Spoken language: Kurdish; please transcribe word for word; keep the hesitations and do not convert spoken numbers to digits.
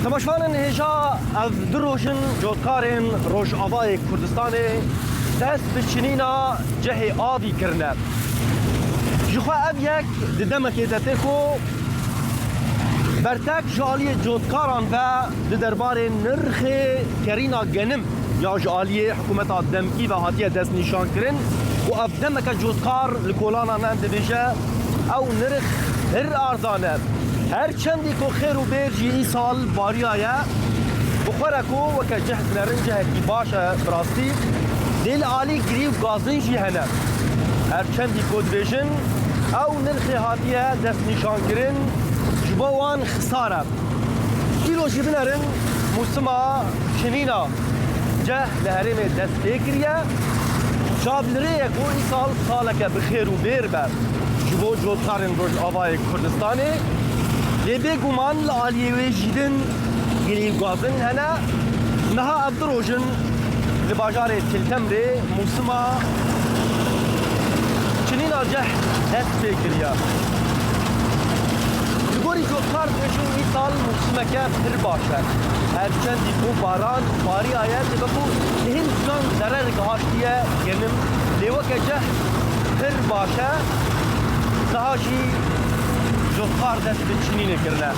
Temaşevanên hêja, ev du roj in cotkarên Rojavayê Kurdistanê dest bi çinîna cihê avî kirine. Jixwe ev yek di demekê de tê ku bertek ji aliyê cotkaran ve di derbarê nirxê kerîna genim ya ji aliyê hikûmeta demkî ve hatiye destnîşankirin û ev demeke cotkar li kolanan e, dibêje ew nirx pir arzan e. Her çendî ku xêr û bêr jî îsal bariyaye, bi xwe re ku weke cih dinerin cihekî baş e bi rastî, lê li alî girî û gazin jî hene. Her çendî ku dibêjin ew nirxê hatiye destnîşankirin ji bo wan xisar e. Îro jî binerin mûsima çinîna ceh li herêmê dest pê kiriye. Çav li rê ye ku îsal saleke bi xêr û bêr be ji bo cotkarên Rojavayê Kurdistanê. Lê bêguman li aliyê wê jî din girî û gazin hene. Niha ev du roj in li bajarê Til Temrê mûsima çinîna ceh dest pê kiriye. Li gorî cotkar dibêjin îsal mûsimeke pir baş e. Her çendî ku baran bariyaye, dibe ku li hin can zerer gihaştiye genim, lê weke ceh pir baş e. Niha jî cotkar dest bi çinînê kirine.